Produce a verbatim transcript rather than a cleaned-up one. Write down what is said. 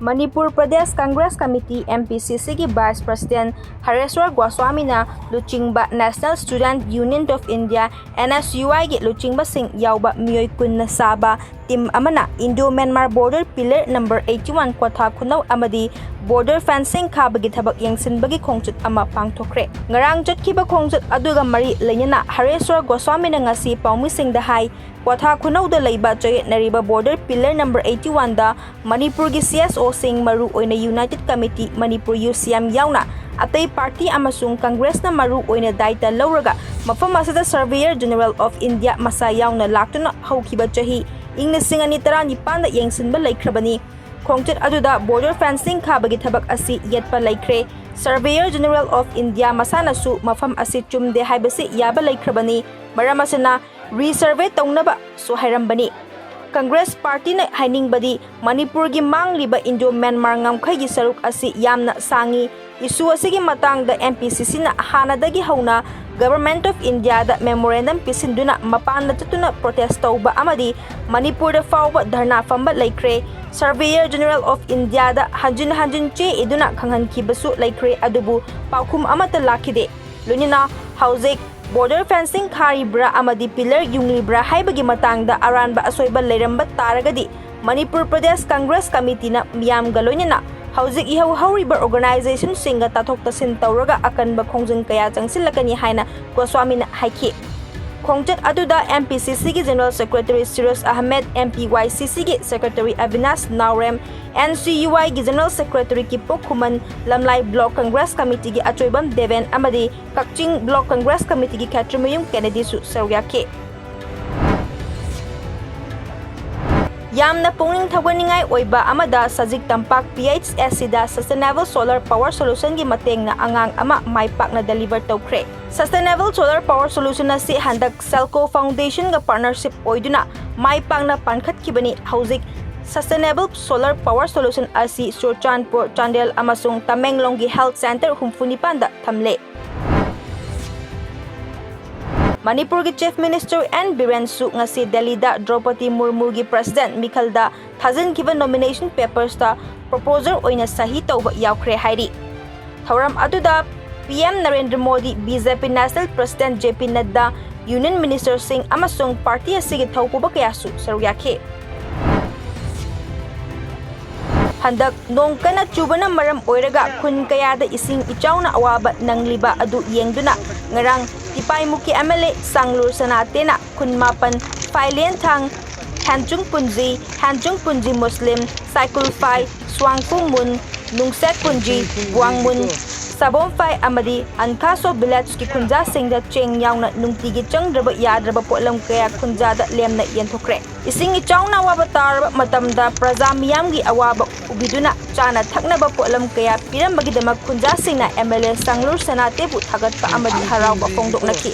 Manipur Pradesh Congress committee, M P C C ꯒꯤ vice president ꯍꯔꯦꯁ꯭ꯋꯔ ꯒꯣꯁ꯭ꯋꯥꯃꯤꯅ ꯂꯨꯆꯤꯡꯕ National Student Union of India, N S U I ꯒꯤ ꯂꯨꯆꯤꯡꯕꯁꯤꯡ ꯌꯥꯎꯕ ꯃꯤꯑꯣꯏ ꯀꯨꯟꯅ ꯁꯥꯕ ꯇꯤꯝ ꯑꯃꯅ Indo-Myanmar border pillar number eighty one ꯀ꯭ꯋꯥꯊꯥ ꯈꯨꯅꯧ ꯑꯃꯗꯤ border fencing ꯈꯥꯕꯒꯤ ꯊꯕꯛ ꯌꯦꯡꯁꯤꯟꯕꯒꯤ ꯈꯣꯡꯆꯠ ꯑꯃ ꯄꯥꯡꯊꯣꯛꯈ꯭ꯔꯦ꯫ ꯉꯔꯥꯡ ꯆꯠꯈꯤꯕ ꯈꯣꯡꯆꯠ ꯑꯗꯨꯒ ꯃꯔꯤ ꯂꯩꯅꯅ ꯍꯔꯦꯁ꯭ꯋꯔ ꯒꯣꯁ꯭ꯋꯥꯃꯤꯅ ꯉꯁꯤ ꯄꯥꯎꯃꯤꯁꯤꯡꯗ ꯍꯥꯏ, ꯀ꯭ꯋꯥꯊꯥ ꯈꯨꯅꯧꯗ ꯂꯩꯕ ꯆꯌꯦꯠꯅꯔꯤꯕ border pillar number eighty one ꯗ ꯃꯅꯤꯄꯨꯔꯒꯤ C S O ꯁꯤꯡ, ꯃꯔꯨ ꯑꯣꯏꯅ United Committee Manipur, U C M ꯌꯥꯎꯅ ꯑꯇꯩ ꯄꯥꯔꯇꯤ ꯑꯃꯁꯨꯡ ꯀꯪꯒ꯭ꯔꯦꯁꯅ ꯃꯔꯨ ꯑꯣꯏꯅ ꯗꯥꯏꯇ ꯂꯧꯔꯒ ꯃꯐꯝ ꯑꯁꯤꯗ Surveyor General of India ꯃꯁꯥ ꯌꯥꯎꯅ ꯂꯥꯛꯇꯨꯅ ꯍꯧꯈꯤꯕ ꯆꯍꯤ ꯏꯪ ꯂꯤꯁꯤꯡ ꯑꯅꯤ ꯇꯔꯥꯅꯤꯄꯥꯟꯗ ꯌꯦꯡꯁꯤꯟꯕ ꯂꯩꯈ꯭ꯔꯕꯅꯤ꯫ ꯈꯣꯡꯆꯠ ꯑꯗꯨꯗ border fencing ꯈꯥꯕꯒꯤ ꯊꯕꯛ ꯑꯁꯤ ꯌꯦꯠꯄ ꯂꯩꯈ꯭ꯔꯦ꯫ Surveyor General of India ꯃꯁꯥꯅꯁꯨ ꯃꯐꯝ ꯑꯁꯤ ꯆꯨꯝꯗꯦ ꯍꯥꯏꯕꯁꯤ ꯌꯥꯕ ꯂꯩꯈ꯭ꯔꯕꯅꯤ꯫ ꯃꯔꯝ ꯑꯁꯤꯅ resurvey ꯇꯧꯅꯕꯁꯨ ꯍꯥꯏꯔꯝꯕꯅꯤ꯫ ꯀꯪꯒ꯭ꯔꯦꯁ ꯄꯥꯔꯇꯤꯅ ꯍꯥꯏꯅꯤꯡꯕꯗꯤ ꯃꯅꯤꯄꯨꯔꯒꯤ ꯃꯥꯡꯂꯤꯕ Indo-Myanmar ꯉꯝꯈꯩꯒꯤ ꯁꯔꯨꯛ ꯑꯁꯤ ꯌꯥꯝꯅ ꯁꯥꯡꯉꯤ꯫ Issue ꯑꯁꯤꯒꯤ ꯃꯇꯥꯡꯗ M P C C ꯅ ꯍꯥꯟꯅꯗꯒꯤ ꯍꯧꯅ Government of India the memorandum ꯄꯤꯁꯤꯟꯗꯨꯅ ꯃꯄꯥꯟꯗ ꯆꯠꯇꯨꯅ protest ꯇꯧꯕ ꯑꯃꯗꯤ ꯃꯅꯤꯄꯨꯔꯗ ꯐꯥꯎꯕ ꯙꯔꯅꯥ ꯐꯝꯕ ꯂꯩꯈ꯭ꯔꯦ꯫ Surveyor General of India ꯗ ꯍꯟꯖꯤꯟ ꯍꯟꯖꯤꯟ ꯆꯦ ꯏꯗꯨꯅ ꯈꯪꯍꯟꯈꯤꯕꯁꯨ ꯂꯩꯈ꯭ꯔꯦ, ꯑꯗꯨꯕꯨ ꯄꯥꯎꯈꯨꯝ ꯑꯃꯠꯇ ꯂꯥꯛꯈꯤꯗꯦ꯫ ꯂꯣꯏꯅꯅ ꯍꯧꯖꯤꯛ border fencing ꯈꯥꯔꯤꯕ꯭ꯔꯥ ꯑꯃꯗꯤ pillar ꯌꯨꯡꯂꯤꯕ꯭ꯔꯥ ꯍꯥꯏꯕꯒꯤ ꯃꯇꯥꯡꯗ ꯑꯔꯥꯟꯕ ꯑꯁꯣꯏꯕ ꯂꯩꯔꯝꯕ ꯇꯥꯔꯒꯗꯤ ꯃꯅꯤꯄꯨꯔ ꯄ꯭ꯔꯗꯦꯁ ꯀꯪꯒ꯭ꯔꯦꯁ ꯀꯃꯤꯇꯤꯅ ꯃꯤꯌꯥꯝꯒ ꯂꯣꯏꯅꯅ ꯍꯧꯖꯤꯛ ꯏꯍꯧ ꯍꯧꯔꯤꯕ organization ꯁꯤꯡꯒ ꯇꯥꯊꯣꯛ ꯇꯥꯁꯤꯟ ꯇꯧꯔꯒ ꯑꯀꯟꯕ ꯈꯣꯡꯖꯪ ꯀꯌꯥ ꯆꯪꯁꯤꯜꯂꯛꯀꯅꯤ ꯍꯥꯏꯅ ꯒꯣꯁ꯭ꯋꯥꯃꯤꯅ ꯍꯥꯏꯈꯤ꯫ ꯈꯣꯡꯆꯠ ꯑꯗꯨꯗ M P C C ꯒꯤ General Secretary ꯁꯤꯔꯣꯖ Ahmed, M P Y C C ꯒꯤ Secretary Abinash Naorem, N C U I ꯒꯤ General Secretary ꯀꯤꯄꯣꯛ ꯈꯨꯃꯟ, ꯂꯝꯂꯥꯏ Block Congress Committee ꯒꯤ ꯑꯆꯣꯏꯕꯝ ꯗꯦꯕꯦꯟ ꯑꯃꯗꯤ ꯀꯛꯆꯤꯡ Block Congress Committee ꯒꯤ ꯈꯦꯇ꯭ꯔꯤꯃꯌꯨꯝ ꯀꯦꯅꯦꯗꯤꯁꯨ ꯁꯔꯨꯛ ꯌꯥꯈꯤ꯫ ꯌꯥꯝꯅ ꯄꯨꯛꯅꯤꯡ ꯊꯧꯒꯠꯅꯤꯡꯉꯥꯏ ꯑꯣꯏꯕ ꯑꯃꯗ, ꯁꯖꯤꯛ ꯇꯝꯄꯥꯛ P H S C ꯗ Sustainable Solar Power Solution ꯒꯤ ꯃꯇꯦꯡꯅ ꯑꯉꯥꯡ ꯑꯃ ꯃꯥꯏ ꯄꯥꯛꯅ deliver ꯇꯧꯈ꯭ꯔꯦ꯫ Sustainable Solar Power Solution ꯑꯁꯤ ꯍꯟꯗꯛ Selco Foundation ꯒ partnership ꯑꯣꯏꯗꯨꯅ ꯃꯥꯏ ꯄꯥꯛꯅ ꯄꯥꯟꯈꯠꯈꯤꯕꯅꯤ꯫ ꯍꯧꯖꯤꯛ Sustainable Solar Power Solution ꯑꯁꯤ ꯆꯨꯔꯆꯥꯟꯄꯨꯔ, ꯆꯥꯟꯗꯦꯜ ꯑꯃꯁꯨꯡ ꯇꯃꯦꯡꯂꯣꯡꯒꯤ health centre ꯍꯨꯝꯐꯨ ꯅꯤꯄꯥꯟꯗ ꯊꯝꯂꯦ꯫ ꯃꯅꯤꯄꯨꯔꯒꯤ Chief Minister N ꯕꯤꯔꯦꯟꯁꯨ ꯉꯁꯤ ꯗꯦꯜꯂꯤꯗ ꯗ꯭ꯔꯧꯄꯗꯤ ꯃꯨꯔꯃꯨꯒꯤ President ꯃꯤꯈꯜꯗ ꯊꯥꯖꯤꯟꯈꯤꯕ nomination papersꯇ proposer ꯑꯣꯏꯅ ꯁꯍꯤ ꯇꯧꯕ ꯌꯥꯎꯈ꯭ꯔꯦ ꯍꯥꯏꯔꯤ꯫ ꯊꯧꯔꯝ ꯑꯗꯨꯗ P M Narendra Modi, B J P National President J P ꯅꯗ꯭ꯗꯥ, Union Ministerꯁꯤꯡ ꯑꯃꯁꯨꯡ party ꯑꯁꯤꯒꯤ ꯊꯧꯄꯨꯕ ꯀꯌꯥꯁꯨ ꯁꯔꯨꯛ ꯌꯥꯈꯤ꯫ ꯍꯟꯗꯛ ꯅꯣꯡ ꯀꯟꯅ ꯆꯨꯕꯅ ꯃꯔꯝ ꯑꯣꯏꯔꯒ ꯈꯨꯟ ꯀꯌꯥꯗ ꯏꯁꯤꯡ ꯏꯆꯥꯎꯅ ꯑꯋꯥꯕ ꯅꯪꯂꯤꯕ ꯑꯗꯨ ꯌꯦꯡꯗꯨꯅ ꯉꯔꯥꯡ ꯇꯤꯄꯥꯏꯃꯨꯛꯀꯤ M L A ꯁꯥꯡꯂꯨꯔ ꯁꯅꯥꯇꯦꯅ ꯈꯨꯟ ꯃꯥꯄꯟ, ꯐꯥꯏꯂꯦꯟꯊꯥꯡ, ꯍꯦꯟꯆꯨꯡ ꯄꯨꯟꯖꯤ, ꯍꯦꯟꯆꯨꯡ ꯄꯨꯟꯖꯤ ꯃꯨꯁꯂꯤꯝ, ꯁꯥꯏꯀꯨꯜ ꯐꯥꯏ, ꯁ꯭ꯋꯥꯡꯐꯨ ꯃꯨꯟ, ꯅꯨꯡꯁꯦꯠ ꯄꯨꯟꯖꯤ, ꯋꯥꯡꯃꯨꯟ, ꯁꯥꯕꯣꯝꯐꯥꯏ ꯑꯃꯗꯤ ꯑꯟꯈꯥꯁꯣ villageꯀꯤ ꯈꯨꯟꯖꯥꯁꯤꯡꯗ ꯆꯦꯡ ꯌꯥꯎꯅ ꯅꯨꯡꯇꯤꯒꯤ ꯆꯪꯗ꯭ꯔꯕ ꯌꯥꯗ꯭ꯔꯕ ꯄꯣꯠꯂꯝ ꯀꯌꯥ ꯈꯨꯟꯖꯥꯗ ꯂꯦꯝꯅ ꯌꯦꯟꯊꯣꯛꯈ꯭ꯔꯦ꯫ ꯏꯁꯤꯡ ꯏꯆꯥꯎꯅ ꯑꯋꯥꯕ ꯇꯥꯔꯕ ꯃꯇꯝꯗ ꯄ꯭ꯔꯖꯥ ꯃꯤꯌꯥꯝꯒꯤ ꯑꯋꯥꯕ ꯎꯕꯤꯗꯨꯅ ꯆꯥꯅ ꯊꯛꯅꯕ ꯄꯣꯠꯂꯝ ꯀꯌꯥ ꯄꯤꯔꯝꯕꯒꯤꯗꯃꯛ ꯈꯨꯟꯖꯥꯁꯤꯡꯅ M L A ꯁꯥꯡꯂꯨꯔ ꯁꯅꯥꯇꯦꯕꯨ ꯊꯥꯒꯠꯄ ꯑꯃꯗꯤ ꯍꯔꯥꯎꯕ ꯐꯣꯡꯗꯣꯛꯅꯈꯤ꯫